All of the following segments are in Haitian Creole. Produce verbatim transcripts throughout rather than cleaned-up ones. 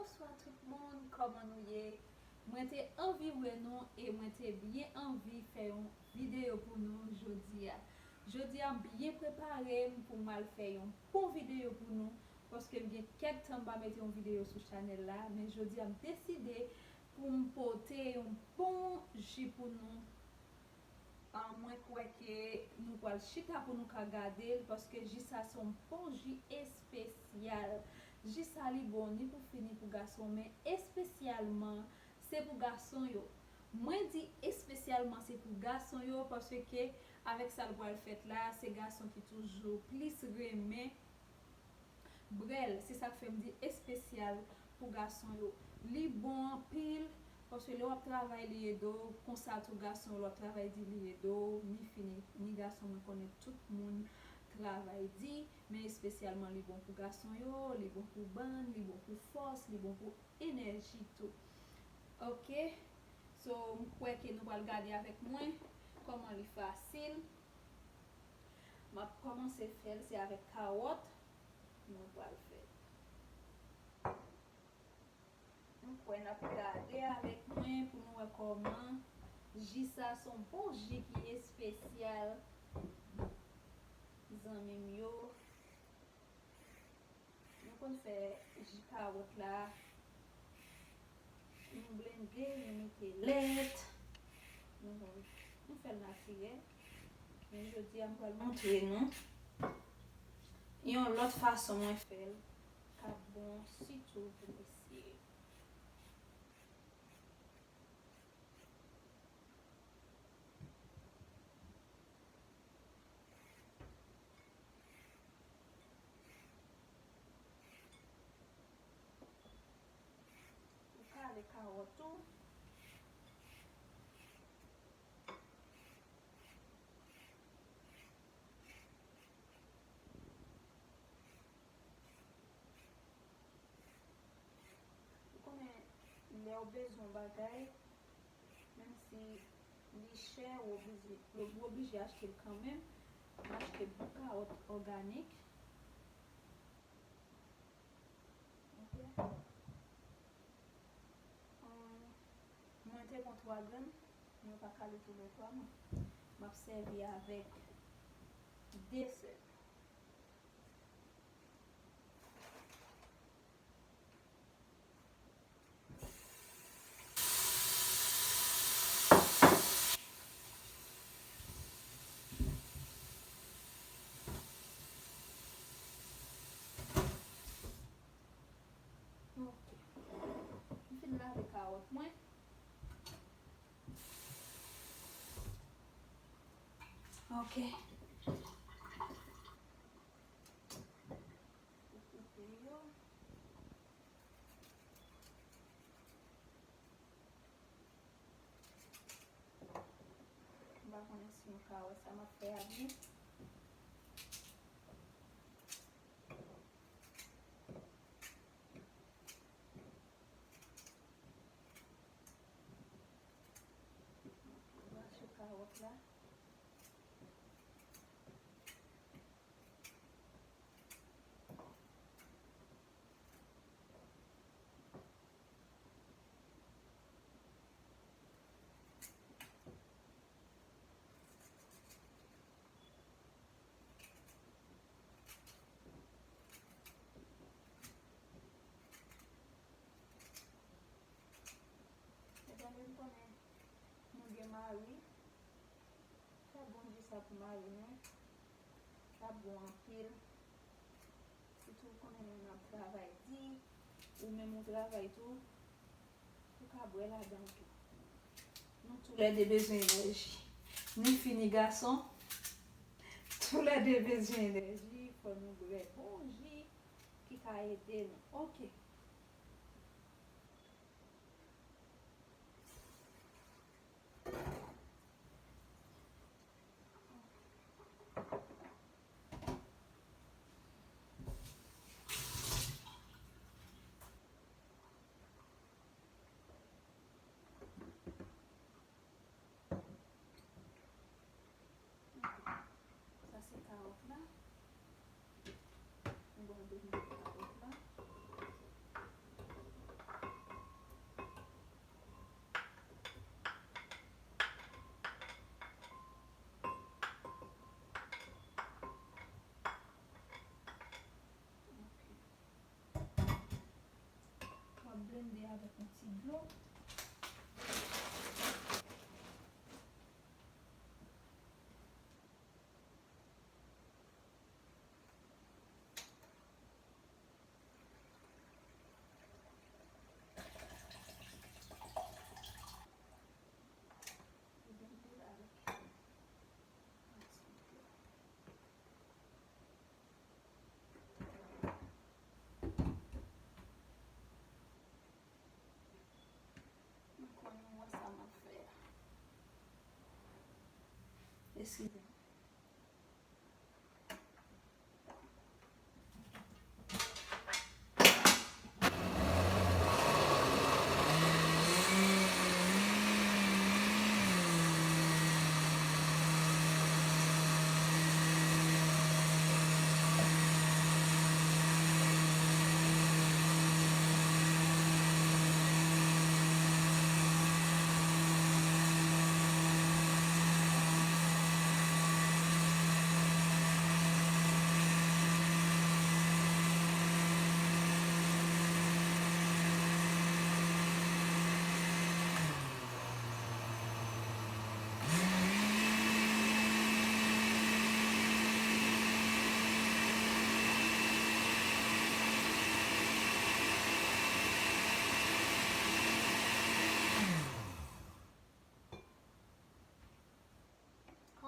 Bonswa tout moun, kòman nou ye? Mwen te anvi wè nou e mwen te byen anvi fè yon videyo pou nou jodi a. Jodi a, m byen prepare m pou m al fè yon bon videyo pou nou, paske m gen kèk tan m pa mete yon videyo sou chanèl la, men jodi a, m deside pou m pote yon bon ji pou nou. Ah, mwen kwè ke nou pral chita pou nou ka gade l, paske ji sa se yon bon ji espesyal. Ji sa li bon ni pou fi ni pou gason, men espesyalman se pou gason yo. Mwen di espesyalman se pou gason yo, paske avèk sa l pral fèt la, se gason ki toujou plis renmen brèl, se sa k fè m di espesyal pou gason yo. Li bon anpil, paske lè w ap travay, li ede w. Konsa tou, gason yo, lè w ap travay di, li ede w. Ni fi ni, ni gason, mwen konnen tout moun travay di, men espesyalman, li bon pou gason yo, li bon pou bann, li bon pou fòs, li bon pou enèji tou. Ok? So, m kwè ke nou pral gade avèk mwen kòman li fasil. M ap kòmanse fè l, se avèk kawòt nou pral fè l. M kwè n ap gade avèk mwen pou nou wè kòman ji sa se yon bon ji ki espesyal, zanmi m yo. Nou konn fè ji kawòt la, nou blende, nou mete lèt, nou, nou fè l natirèl. Men jodi a, m pral montre nou yon lòt fason mwen fè l, k ap bon sitou pou mesye. Ou kale kawòt ou. Ou konnen, lè w bezwen yon bagay, menm si li chè, ou oblije, ou oblije achte l kanmenm. M achte bon kawòt òganik. Ok. Hum, mwen te pran twa grenn, mwen pa kale tou lè twa, mwen. M ap sèvi avèk de sèl. Ok. M fin lave kawòt mwen. Ok. Ou koupe yo. M pa konnen si nou ka wè sa m ap fè a byen. Branche kawòt la. Medam yo, m konnen nou gen mari. Fè bon ji sa pou mari nou. L ap bon anpil. Sitou w konnen nou ap travay di, ou menm ou travay tou, ou ka bwè ladan l tou. Nou toulède bezwen enèji. Ni fi ni gason, toulède bezwen enèji. Fò nou bwè bon ji ki ka ede nou. Ok. Sa se kawòt la. Nou pral demonte kawòt la. Avèk yon ti dlo. Mwen kwè nou wè sa m ap fè a. Eskize m.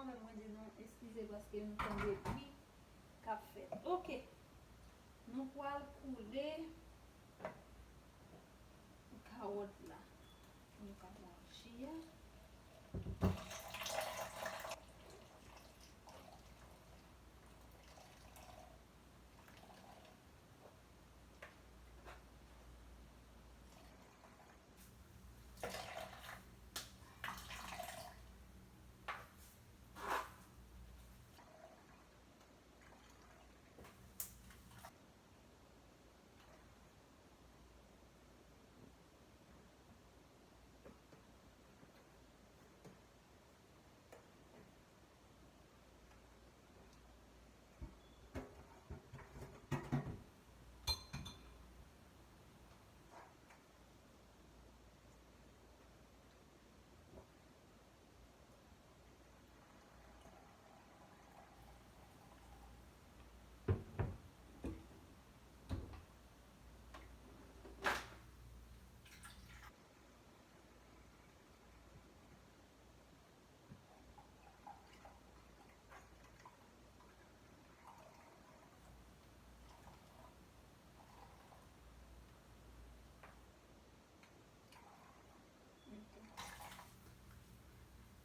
Kanmenm, mwen di nou eskize paske nou tande bri k ap fèt. Oke. Nou pral koule kawòt la. Nou ka pran ji a.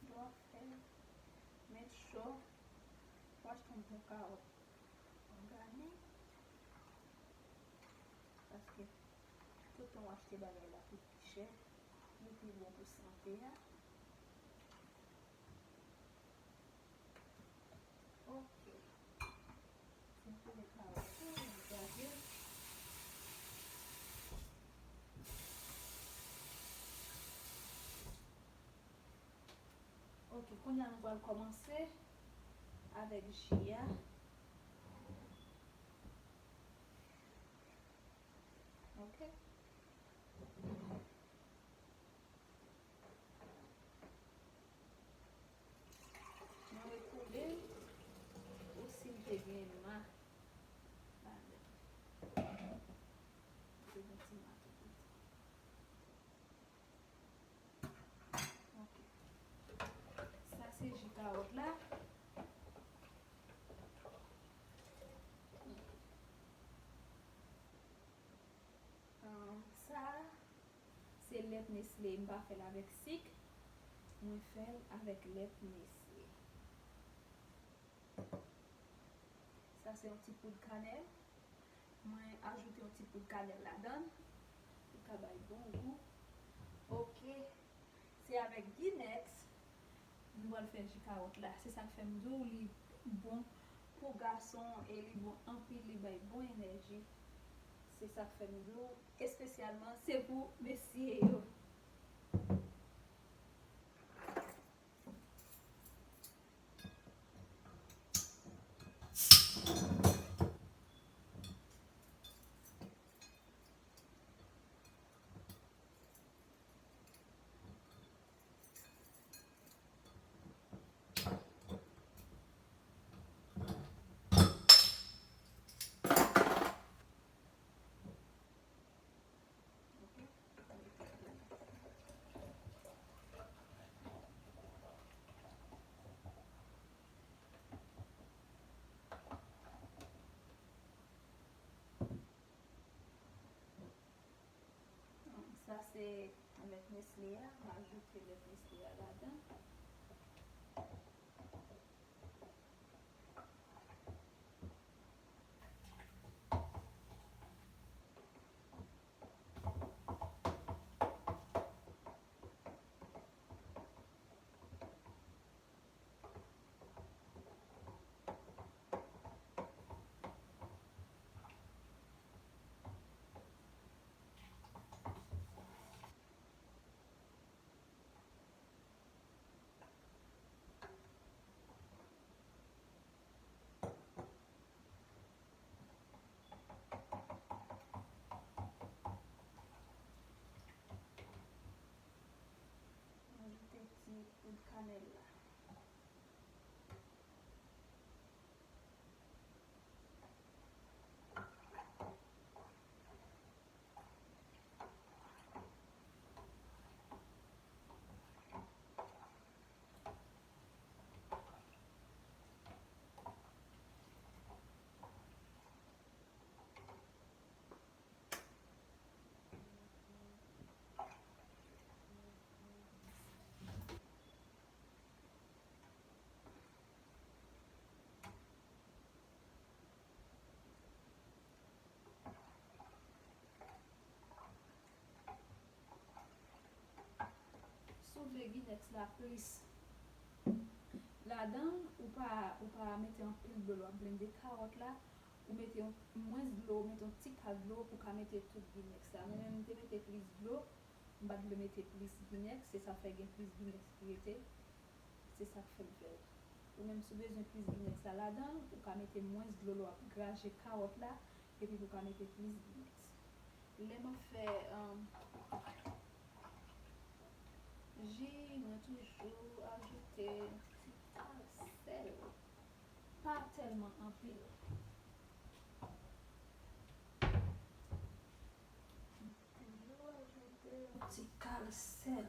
Dwa fè, make sure w achte yon bon kawòt òganik, paske tout tan w achte bagay la pou pi chè, li pi bon pou sante a. Ok. Fè koule kawòt la, nou gade. Ok, kounye a nou pral kòmanse avèk ji a. Ok. Mwen rekoule l pou si l te gen ma ladan l. Te gen ti ma tou piti. Ok. Sa se ji kawòt la. Ahn, sa, se lèt Nestlé. M pa fè l avèk sik. Mwen fè l avèk lèt Nestlé. Sa, se yon ti poud kanèl. Mwen ajoute yon ti poud kanèl ladan l. Li ka bay bon gou. Ok. Se avèk Ginex nou pral fè ji kawòt la. Se sa k fè m di w li bon pou gason e li bon anpil, li bay bon enèji. Se sa k fè m di w espesyalman se pou mesye yo. Se lèt Nestle a, m ajoute lèt Nestle a ladan. Ajoute ti poud kanèl la. Si w vle ginèks la plis ladan, ou pa, ou pa mete anpil dlo lè w ap blende kawòt la. Ou mete yon, mwens dlo, ou mete yon ti ka dlo pou w ka mete tout ginèks la. Mwen menm, m te mete plis dlo, m pa t vle mete plis ginèks, se sa k fè gen plis ginèks ki rete. Se sa k fè m fè l. Ou menm, si w bezwen plis ginèks la ladan l, ou ka mete mwens dlo lè w ap graje kawòt la, epi pou w ka mete plis ginèks. Lè m ap fè, um, ji, mwen toujou ajoute yon ti kal sèl. Pa tèlman anpil. Toujou ajoute yon ti kal sèl.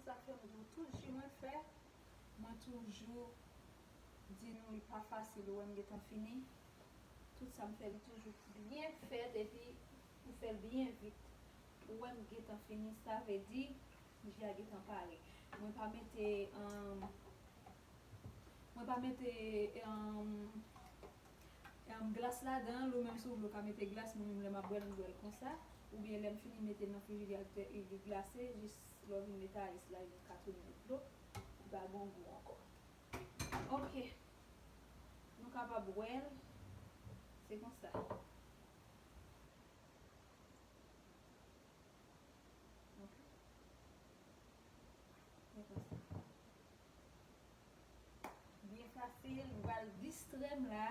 Se sa k fè m di w, tout ji mwen fè, mwen toujou di nou li pa fasil, ou wè m gentan fini. Tout sa m fè, li toujou byen fèt, epi ou fè l byen vit. Ou wè m gentan fini, sa vle di, ji a gentan pare. Mwen pa mete, um, mwen pa mete, um, um, glas ladan l, ou menm si w vle w ka mete glas, mwen menm lè m ap bwè l, m bwè l konsa. Oubyen lè m fini mete l nan frijidè, li glase, jis lè w vin mete ayis la, li ka tounen dlo, li pa gen gou ankò. Ok. Nou kapab wè l. Se konsa. Ok. Se konsa. Byen fasil, m pral distrè m la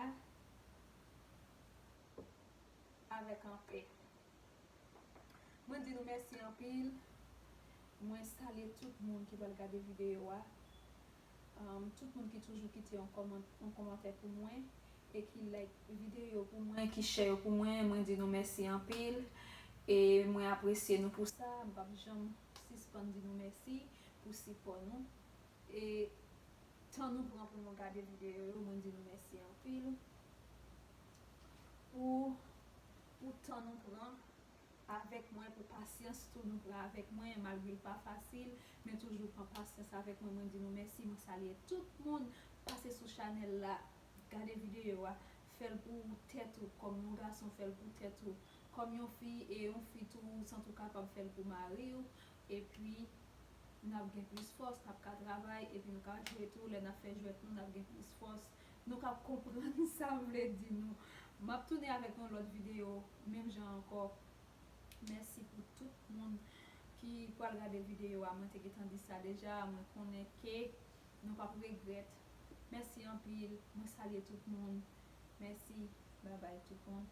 avèk anpè. Mwen di nou mèsi anpil. Mwen salye tout moun ki pral gade videyo a. Um, tout moun ki toujou kite yon kòman-, yon kòmantè pou mwen e ki like videyo pou mwen, ki share yo pou mwen, mwen di nou mèsi anpil. E mwen apresye nou pou sa. M p ap janm sispann di nou mèsi pou sipò nou. E tan nou pran pou nou gade videyo yo, mwen di nou mèsi anpil. Pou, pou tan nou pran avèk mwen, pou pasyans tou nou pran avèk mwen, malgre l pa fasil, men toujou pran pasyans avèk mwen. Mwen di nou mèsi, mwen salye tout moun pase sou chanèl la, gade videyo a, fè l pou tèt ou, kòm yon gason fè l pou tèt ou, kòm yon fi, e yon fi tou, ou santi w kapab fè l pou mari w, epi n ap gen plis fòs, n ap ka travay, epi nou ka jwe tou, lè n ap fè jwèt nou, n ap gen plis fòs, nou ka konprann sa m vle di nou. M ap tounen avèk yon lòt videyo, menm jan ankò. Mèsi pou tout moun ki pral gade videyo a. Mwen te gentan di sa deja, mwen konnen ke nou p ap regrèt. Mèsi anpil, mwen salye tout moun. Mèsi, babay tout moun.